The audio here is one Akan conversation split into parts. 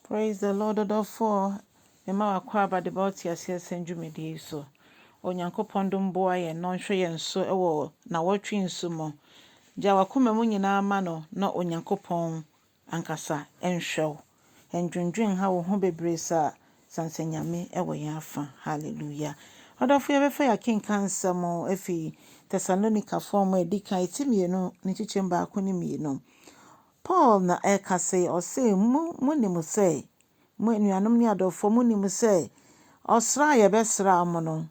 Praise the Lord ɔdɔfoɔ mema wakɔ aba de ba ɔte aseɛ sɛn dwumadie yi so. Onyankopɔn dom boa yɛn na ɔnhwɛ yɛn so wɔ nawɔtwe nso mu. Gya wakoma mu nyinaa ma no na Onyankopɔn ankasa nhwɛ wo. Ndwendwen ha wo ho bebree saa sane sɛ Nyame wɔ yɛn afa. Hallelujah. Ɔdɔfo yɛbɛfa yɛn akenka nsɛm afi Tesalonikafoɔ mu a ɛdi kan ti 2 ne kyekyɛm 1 ne 2. Paul na ɛka sɛ ɔse mo monim sɛ mo anuanom ne adɔfoɔ monim sɛ ɔsra a yɛbɛsra mo no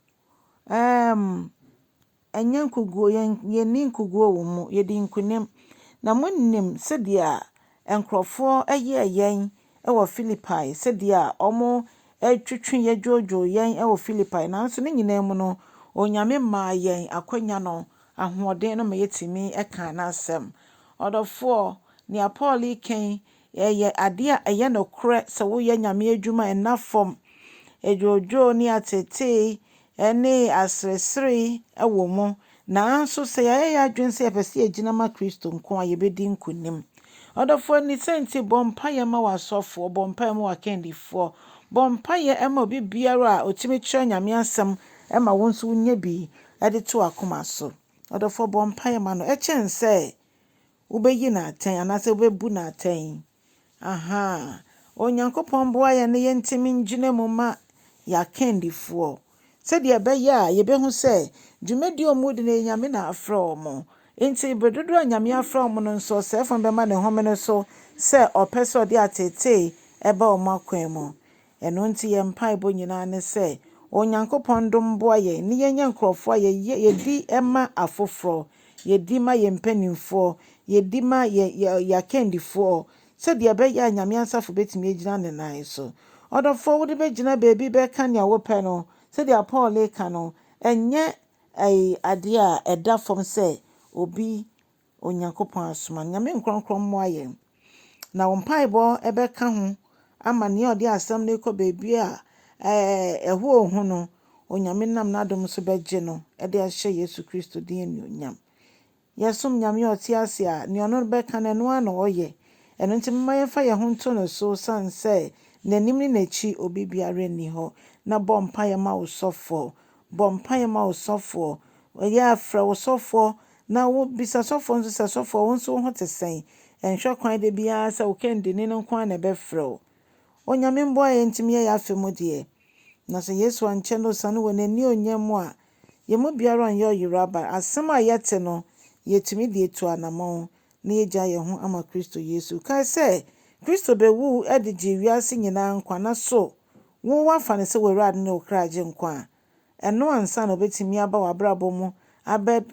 ɛnyɛ nkuguo, yɛnni nkuguo wɔ mu, yɛdi nkonim. Na monim sɛdeɛ nkurɔfoɔ yɛɛ yɛn wɔ Philippi, sɛdeɛ ɔmo twetwe yɛn dwoodwoo yɛn wɔ Philippi. Nanso ne nyinaa mu no, Onyame maa yɛn akwanya no, ahoɔden no ma yɛtumi ka n'asɛm. Ɔdɔfoɔ, nea Paul reka yi, ɛyɛ adeɛ a ɛyɛ nokorɛ sɛ woyɛ Nyame adwuma a ɛnna fam. Edwoodwoo ne atetee ne aseresere wɔ mu. Nanso sɛ yɛayɛ yɛn adwene sɛ yɛpɛ sɛ yɛgyina ma Kristo nko a, yɛbɛdi nkonim. Ɔdɔfoɔ ne sɛ nti bɔ mpaeɛ ma w'asɔfoɔ, bɔ mpaeɛ ma w'akandifoɔ, bɔ mpaeɛ ma obi biara a ɔtumi kyerɛ Nyame asɛm ma wo nso wonya bi de to akoma so. Ɔdɔfoɔ bɔ mpaeɛ ma no ɛkyɛn sɛ wobɛyi no atɛn anaasɛ wobɛbu no atɛn. Aha. Onyankopɔn boa yɛn na yɛntumi ngyina mu ma yɛakandifoɔ. Sɛdeɛ ɛbɛyɛ a yɛbɛhu sɛ dwumadie a wɔdi no Nyame na afrɛ wɔn. Nti bere dodoɔ a Nyame afrɛ wɔn no nso, ɔsɛefoɔ no bɛma ne home no so sɛ ɔpɛ sɛ ɔde atetee ɛba wɔn akwan mu. Ɛno nti yɛn mpaebɔ nyinaa ne sɛ Onyankopɔn dom boa yɛn ne yɛnyɛ nkurɔfoɔ a yɛdi ma afoforɔ, yɛdi ma yɛn mpanimfoɔ, yɛdi ma yɛ akandifoɔ sɛdeɛ ɛbɛyɛ a Nyame asafo bɛtumi agyina ne nan so. Ɔdɔfoɔ wode bɛgyina baabi bɛka nea wopɛ no, sɛdeɛ Paul reka no, ɛnyɛ ɛyɛ adeɛ a ɛda fam sɛ obi Onyankopɔn asoma. Nyame nkorɔnkorɔ mmoa yɛn. Na wo mpaebɔ ɛbɛka ho ama nea ɔde asɛm no kɔ baabi a ɛhɔ ohu no, Onyame nam n'adom so bɛgye no de ahyɛ Yesu Kristo din anuonyam. Yɛsom Nyame a ɔte ase a nea ɔno bɛka no ɛno ara na ɔyɛ. Ɛno nti momma yɛmfa yɛn ho nto no so sane sɛ n'anim ne n'akyi obi biara nni hɔ. Na bɔ mpaeɛ ma wo sɔfoɔ. Bɔ mpaeɛ ma wo sɔfoɔ. Ɛyɛ a frɛ wo sɔfoɔ na wo bisa sɔfoɔ nso sɛ sɔfoɔ wo nso wo ho te sɛn. Ɛnhwɛ kwan da biara sɛ wo kandini no nko ara na ɛbɛfrɛ wo. Onyame mboa yɛn ntumi yɛ yɛn afa mu deɛ. Na sɛ Yesu ankyɛ no osiane wɔ n'anionyam mu a, yɛn mu biara nyɛ ɔyeraba. Asɛm a yɛte no, yɛtumi de etu anammɔn na yɛgya yɛn ho ama Kristo Yesu. Kae sɛ, Kristo bɛwu de gye wiase nyinaa nkwa na so wo wafa no sɛ w'Awurade ne wo kra gye nkwa a, ɛno ansa na obɛtumi aba w'abrabɔ mu abɛ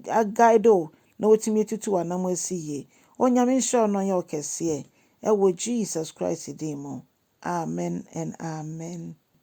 aguide wo na watumi atutu w'anam asi yie. Onyame nhyira wo na ɔnyɛ wo kɛseɛ ɛwɔ Jesus Christ din mu. Amen and amen.